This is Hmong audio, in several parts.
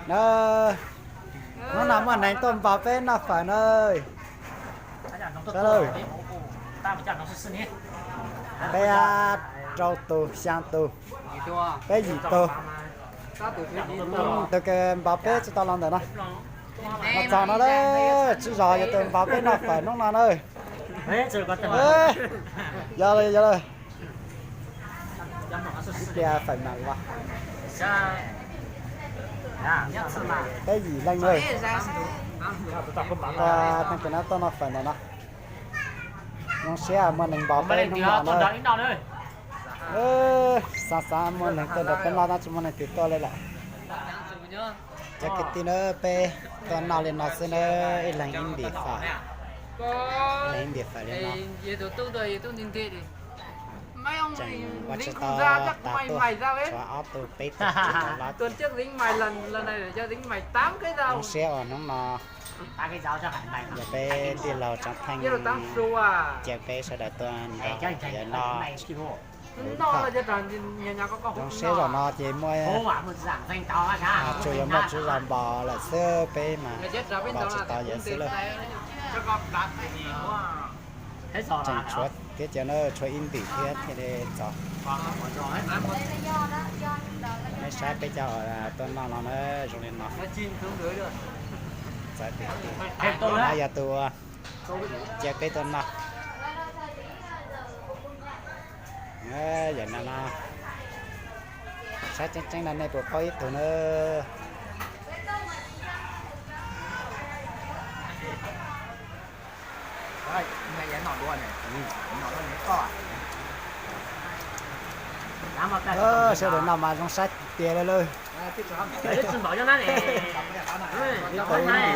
Na, hnub no muaj neeg tuaj npog peb noj fawm na. Peb rau tus, xyaa tus, peb yim tus. Tus kws npog peb tsi tau los ntawm no, los txog no lawm, tswv zos yog tus npog peb noj fawm hnub no na. Yog lawm, yog lawm. Ib pliag fawm mam los. Peb yim leej na, tag kis no tuaj noj fawm ntawm no. Zoo siab muaj neeg npog peb hnub no na. Xav xav muaj neeg tuaj nrog peb noj tab tsi muaj neeg twg tuaj li lawm. Cov kwv tij na, peb tuaj noj li no xwb na, ib leeg ib ntim fawm, ib leeg ib ntim fawm li no. Tseem ua tsis tau tas tuaj, tshuav ob tug peb tug tsis tau los. Zoo siab uas hnub no yog peb tij laug Tsoov Theej caw peb sawv daws tuaj nrog yawg noj. Zoo siab zaum no ces muaj, tsuas yog muaj tswv zos npog lawm xwb, peb mas npog tsis tau yawg xwb lawm. Tseem tshuav thiab, ces na tshuav ib ntim thiab thiaj li txog. Nej saib peb cov tuaj noj no na, zoo li no. Txawm tias no yog tus caw peb tuaj noj. Yog no no, saib tseeb tseeb no nej puas paub ib tug na? Sawv daws noj mas zoo saib tiag li lawm. Ib tug ib ntim,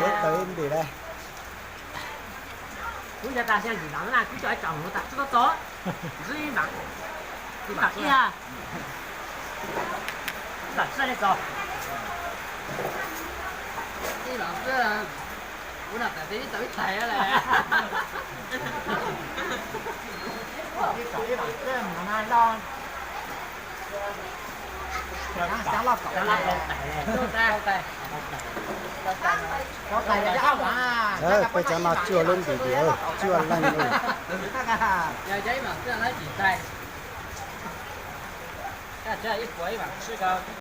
ib tug ib ntim li. Peb cov no cuaj lub ntim ntim, cuaj leej li.